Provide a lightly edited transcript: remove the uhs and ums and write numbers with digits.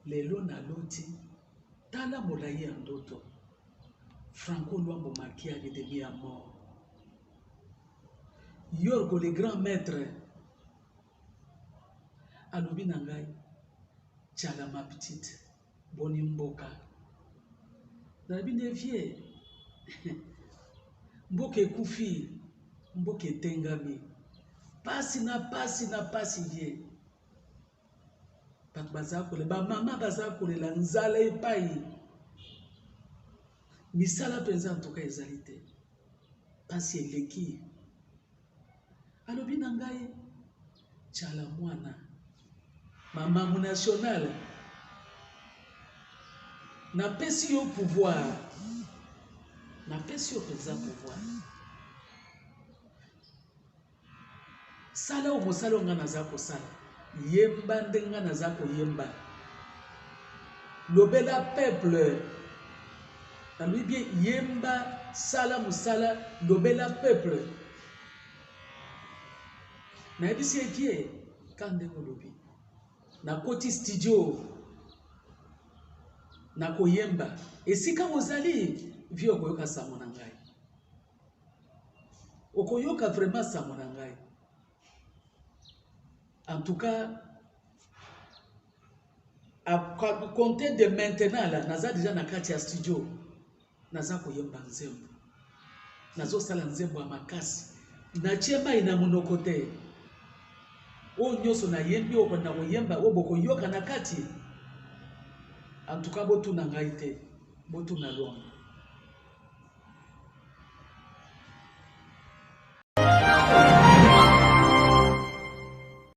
Lelo naloti, tala molayi ya ndoto, Franco Luambo Makiadi de mi amor. Yorgo le grand maitre alobi na ngai, Tshala ma petite, boni mboka? Nalobi nde vieux, mboka ekufi, mboka etengami, pasi na pasi na pasi vieux. Bato baza kolela, ba mama baza kolela nzala epai, misala mpenza antuka ezali te, pasi eleki. Alobi na ngai, Tshala mwana, mamamu national, napesi yo pouvoir, napesi yo mpenza pouvoir. Sala oyo mosala oyo ngai naza kosala, yemba ndenge ngai naza koyemba, lobela peuple. Nalobi bien, yemba, sala mosala, lobela peuple. Nayebisi ye vie ka ndenge olobi, nakoti studio nakoyemba esika ozali vie, okoyoka sango na ngai. Okoyoka vraiment sango na ngai. En tout cas, à compter de maintenant là, naza déjà na kati ya studio. Naza koyemba nzembo. Nazosala nzembo ya makasi. Natie mai na monoko te. Oyo nyonso nayembi, oyo na koyemba, oyo bokoyoka na kati. En tout cas, botuna ngai te. Botuna Luambo.